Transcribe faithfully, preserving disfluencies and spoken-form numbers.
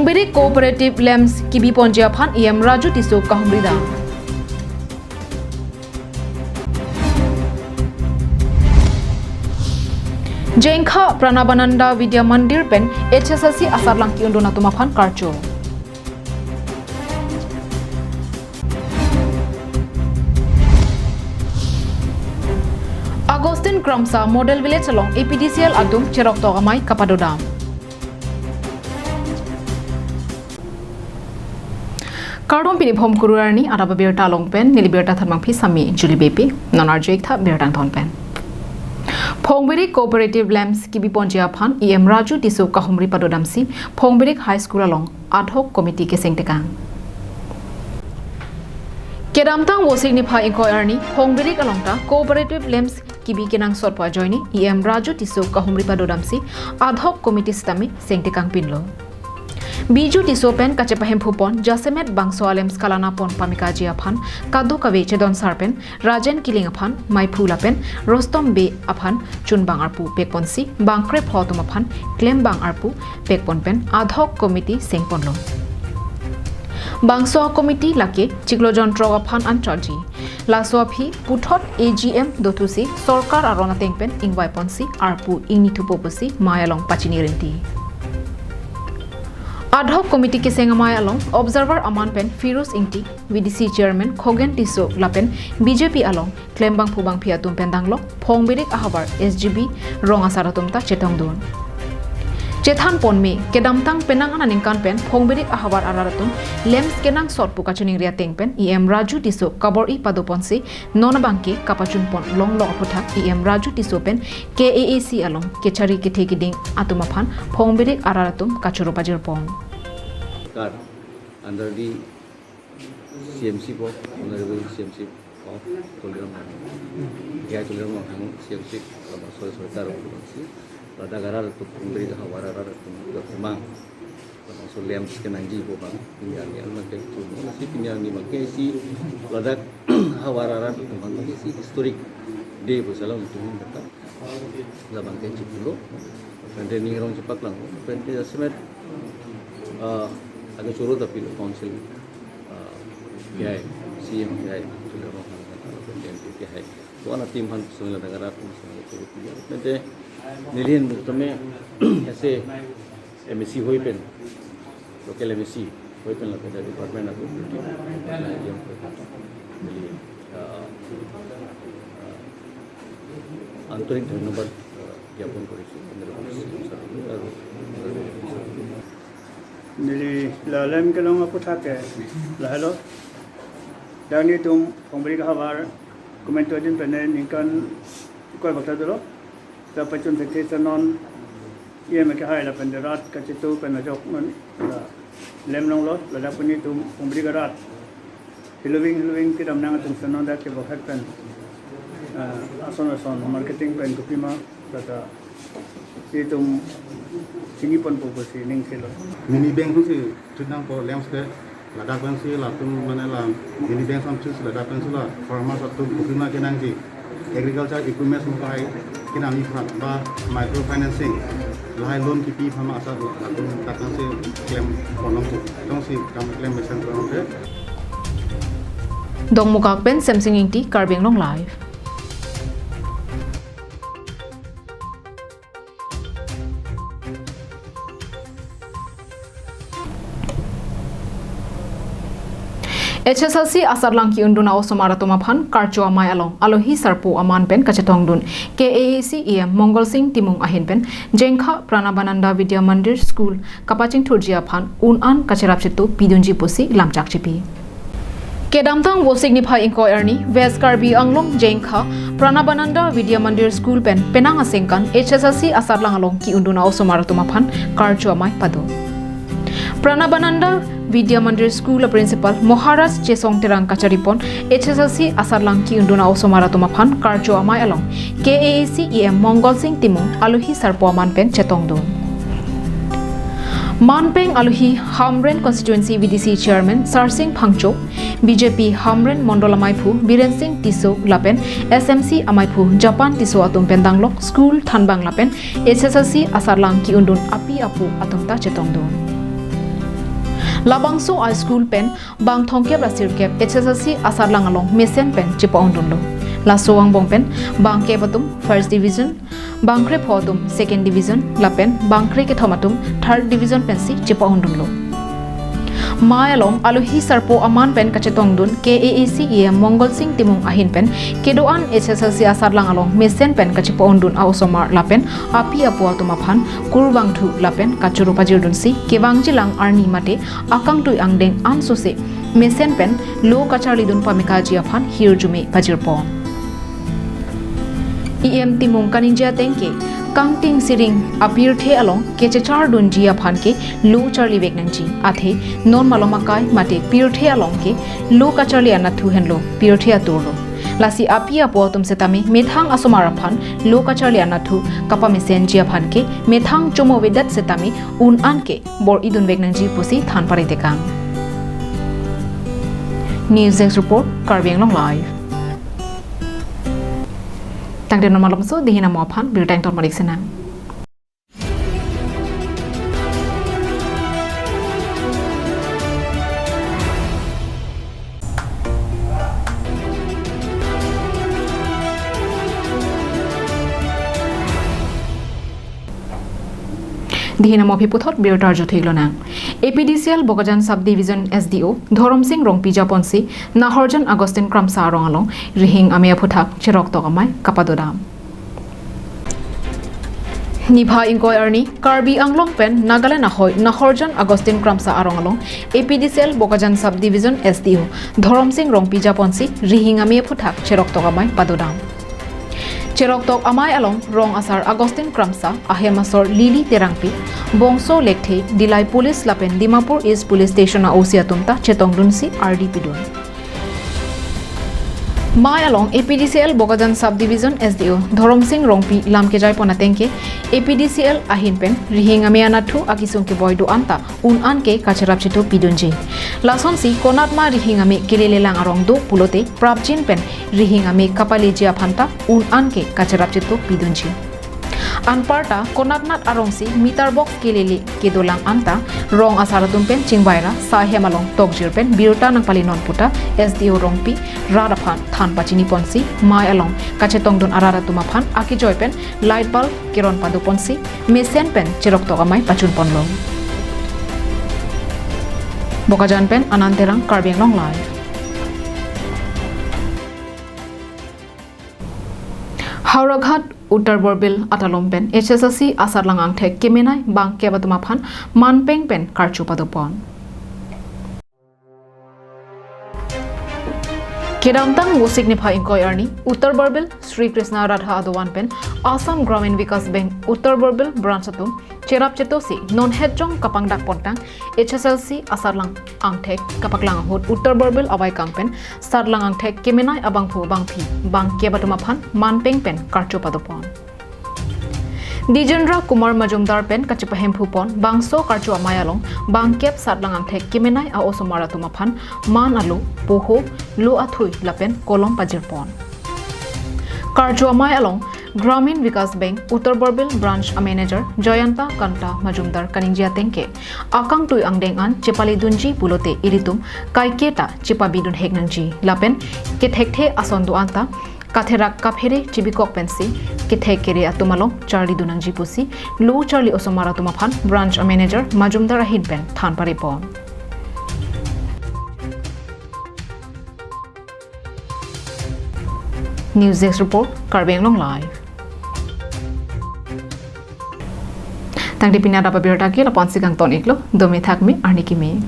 Birik Cooperative Lamps kebi ponji aphan E M Raju Tisso kahumri dam. Jengkha Pranabananda Vidya Mandir pen H S S C asatlang ke-undun atum aphan karcho. Augustine Kramsa Model Village along A P D C L atum cheroktok amei kapado dam. Kardom, pini Phom kre arni adap abirta along pen neli birta thanmangpi Sami Julie Beypi. Non arju-ik tha birta angthon pen. Phongbirik Cooperative Lamps kebi ponji aphan E M Raju Tisso kahumri pado damsi Phongbirik High School along ad hoc committee keseng tekang. Kedamtang Vosik niphai ingkoi arni Phongbirik along ta Cooperative Lamps kebi kenangsot pu ajoine E M Raju Tisso kahumri pado damsi ad hoc committee sitame seng tekang pinlo. Biju Tisso pen kachepahemphu pon jasemet bangso a-lamps kalana pon pamekaji aphan kadokave chedon sar pen Rajen Killing aphan meiphu lapen Rostom Bey aphan chunbang arpu pek ponsi bangkrepho atum aphan klembang arpu pek pon pen ad hoc committee seng ponlo. Bangso a-committee lake chiklo jon throk aphan an charji. Laso aphi puthot A G M dothusi sorkar aron ateng pen ingvai ponsi arpu ingnithupo pusi mei along pachini rinti. Ad hoc committee keseng amei along observer aman pen Firoz Ingti, V D C chairman Khogen Tisso lapen B J P along klembangphu bangphi atum pen danglok Phongbirik ahavar S G B rong asar atum ta chetongdun. Chethan ponme, kedamtang penang aningkan pen Phongbirik ahavar arat atum lamps kenangsot pu kachiningri ateng pen E M Raju Tisso kabor-i pado ponsi non abangke kapachun pon longlok aphuthak E M Raju Tisso pen K A A C along kechari kethe keding atum aphan Phongbirik arat atum kachoro pajir pon. Under the C M C po, Honorable C M C po, Tuliram Ronghang. K I Tuliram Ronghang C M C, lama soi soi tar ko si. Ladak arat atum Phongbirik ahavar arat atum kemang. Lama so lamps kenangji pu abang. Pini arni an makai cuma si pini arni makai si ladak ahavar arat atum makai si historic day pu salam atum kata. Labang ke chiklo, pente ning rong chepaklang, pente jasemet, ah, ada choro tapi lo council, ah, K I, C M K I, choro rong kan, pente N P K I. Ko ana team han sung la dangara pun sung la choro tiga. Pente neli hin tame ese M A C hoi pen, local M A C hoi pen lapen department atum duty, yang neli, ah, ah, আন্তৰিক ধন্যবাদ, আহ, জ্ঞাপন কৰিছোঁ। Neli la lamps kelong aphuthak ke lahelo. Dak nelitum Phongbirik ahavar komantu adin pen ningkan ingkoi bak ta dolo. Ta pachun thekthe ta non E M kehai lapen rat kachetu pen ajok non la lamps longlo, ladak pen nelitum Phongbirik arat hiloving hiloving kedam nang atum si non dak kebokhet pen, eh, ason ason marketing pen kopima kata itum chini ponpo pusi ning selo. Mini bank si chutnangpo lamps ke, ladak pensi latum mane la mini bank sam chut ladak pensi la farmers atum kopima kenangji, agriculture equipments mungkai kenangji aphan ba micro financing lahai loan kipi aphan ma asar latum dak pensi klem ponlongpo. Jongsi kam klem mesen ponlongpo. Dongmukak pen Semsing Ingti, Karbi Anglong Live. H S S C asatlang ke-undun a-osomar atum aphan karcho amei along alohi sarpo aman pen kachetongdun K A A C E M Mongal Sing Timung ahin pen Jengkha Pranabananda Vidya Mandir School kapachingthurji aphan un-an kacherap chetu pidunji pusi lamchak chipi. Kedamtang Vosik niphai ingkoi arni West Karbi Anglong Jengkha Pranabananda Vidya Mandir School pen penang asengkan H S S C asatlang along ke-undun a-osomar atum aphan karcho amei pado. Pranabananda Vidya Mandir School a-principal Maharaj Chesong Terang kacharipon H S S C asatlang ke-undun a-osomar atum aphan karcho amei along K A A C E M Mongal Sing Timung alohi sarpo aman pen chetongdun. Man pen alohi Hamren Constituency V D C Chairman Sarsing Phangcho, B J P Hamren Mondol ameiphu Biren Sing Tisso lapen S M C ameiphu Japan Tisso atum pen danglok school thanbang lapen H S S C asatlang ke-undun api apo atum ta chetongdun. Labangso a-school pen bang thomkep ra sirkep H S L C asatlang along mesen pen chepa-ongdunlo. Laso angbong pen bang kep atum first division, bang krepho atum second division, lapen bang krekethom atum third division pensi chepa-ongdunlo. Amei along alohi sarpo aman pen kachetongdun K A A C E M Mongol Sing Timung ahin pen kedo-an H S L C asatlang along mesen pen kachepa-ongdun a-osomar lapen api apo atum aphan kurvangthu lapen kachoro pajirdunsi kevangjilang arni mate akangtui angdeng ansose mesen pen lo kacharlidun pamekaji aphan hirjume pajirpon. E M Timung kaningje ateng ke, kangting siring apirthe along kechechardunji aphan ke lo charlivek nangji. Athe non malom akai mate pirthe along ke lo kacharli anatthu henlo pirthe aturlo. Lasi api apo atum setame methang asomar aphan lo kacharli anatthu kapamesenji aphan ke methang chomovedet setame un-an ke bor-idunvek nangji pusi than paritekang. News Desk Report, Karbi Anglong Live. Tangte non malomso, dihin amo aphan birta ington marik senang. Dihin amo aphi puthot birta arjuthek lonang. A P D C L Bokajan Sub Division S D O Dhoromsing Rongpi japonsi Nahorjan Augustine Kramsa arong along rihing amei aphuthak cheroktok amei kapadodam. Niphai ingkoi arni Karbi Anglong pen Nagaland ahoi Nahorjan Augustine Kramsa arong along A P D C L Bokajan Sub Division S D O Dhoromsing Rongpi japonsi rihing amei aphuthak cheroktok amei padodam. Cheroktok amei along rong asar Augustine Kramsa, ahem asor Lily Terangpi, bongso lekthe Dillai Police lapen Dimapur East Police Station a-O C atum ta chetongdunsi ardi pidun. Amei along A P D C L Bokajan Sub Division S D O Dhoromsing Rongpi lam kejaipon ateng ke, A P D C L ahin pen rihing amei anatthu akesung keboi do-an ta un-an ke kacherap cheto pidunji. Lasonsi konatma rihing amei kelelelang arong do pulote prapjin pen rihing amei kapaleji aphan ta un-an ke kacherap cheto pidunji. Anparta konatnat arongsi meter box kelele kedolang anta rong asar atum pen chingvaira sahem along tokjir pen birta nangpalenon puta S D O Rongpi rat aphan than pachiniponsi amei along kachetongdun arat atum aphan akejoi pen light bulb keron padoponsi mesen pen cheroktok amei pachunponlo. Bokajan pen Anand Terang, Karbi Anglong Live. Howraghat Uttar Borbil atalom pen H S L C asatlang angthek kemenei bang kep atum aphan manpeng pen karcho padopon. Kedamtang Vosik niphai ingkoi arni Uttar Borbil Sri Krishna Radha adovan pen Assam Gramin Vikas Bank Uttar Borbil branch atum cherap chetosi non hetjong kapangdak pontang H S L C asatlang angthek kapaklang ahut Uttar Borbil avaikang pen satlang angthek kemenei abangphu bangphi bang kep atum aphan manpeng pen karcho padopon. Dijendra Kumar Majumdar pen kachepahemphupon bangso karcho amei along bang kep satlang angthek kemenei a-osomar atum aphan man alo, poho, lo athui lapen kolom pajirpon. Karcho amei along Gramin Vikas Bank Uttar Borbil Branch a-manager Jayanta Kanta Majumdar kaningje ateng ke, akangtui angdeng an chepaledunji pulote ilitum kaiketa chepabidun hek nangji lapen kethekthe ason do-an ta katherak kaphere chibikok pensi kethek kere atum along charlidun nangji pusi lo charli osomar atum aphan branch manager Majumdar ahin pen than paripon. News Desk Report, Karbi Anglong Live. Tangte pini adap abirta ke lapu-ansi kangton iklo, dome thakme, arni keme.